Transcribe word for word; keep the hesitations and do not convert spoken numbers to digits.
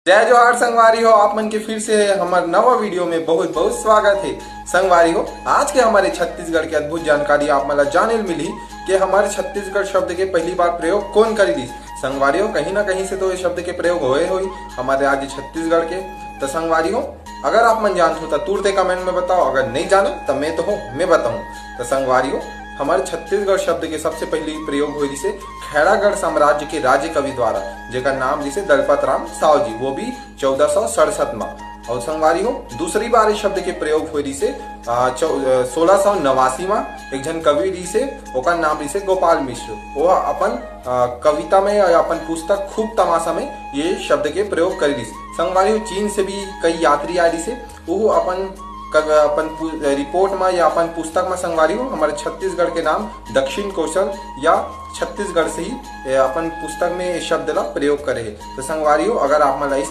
जय जोहार संगवारी हो, आप मन के फिर से हमर नवा वीडियो में बहुत बहुत स्वागत है। संगवारी हो, आज के हमर छत्तीसगढ़ के अद्भुत जानकारी आप मन ला जाने ल मिलही कि हमर छत्तीसगढ़ शब्द के पहली बार प्रयोग कोन करी दिस। संगवारी हो, कहीं ना कहीं से तो ये शब्द के प्रयोग होए होही हमर राज्य छत्तीसगढ़ के। तो संगवारी हो, अगर आप मन जानत हो तो तुरते कमेंट में बताओ, अगर नहीं जाने तो मैं तो हूँ, मैं बताऊँ। तो संगवारी हो, हमर छत्तीसगढ़ शब्द के सबसे पहली प्रयोग होए रिसे खैरागढ़ साम्राज्य के राज्य कवि द्वारा, जेकर नाम रिसे दलपत राम साव जी, वो भी चौदह सौ सड़सठ मा। और संगवारी हो, दूसरी बार इस शब्द के प्रयोग होए रिसे, आ, चौ-, आ, सोलह सौ नवासी मा। एक झन कवि रिसे, ओकर नाम रिसे गोपाल मिश्र। वो अपन, आ, कविता में या अपन पुस्तक खूब तमाशा में ये शब्द के प्रयोग करे रिसे। संगवारी हो, चीन से भी कई यात्री आए रिसे, वो अपन कव-, अपन पु-, रिपोर्ट मा या अपन पुस्तक मा संगवारी हो, हमर छत्तीसगढ़ के नाम दक्षिण कोसल या छत्तीसगढ़ से ही, ए, अपन पुस्तक में ये शब्द ला प्रयोग करे हे। तो संगवारी हो, अगर आप मन ला इस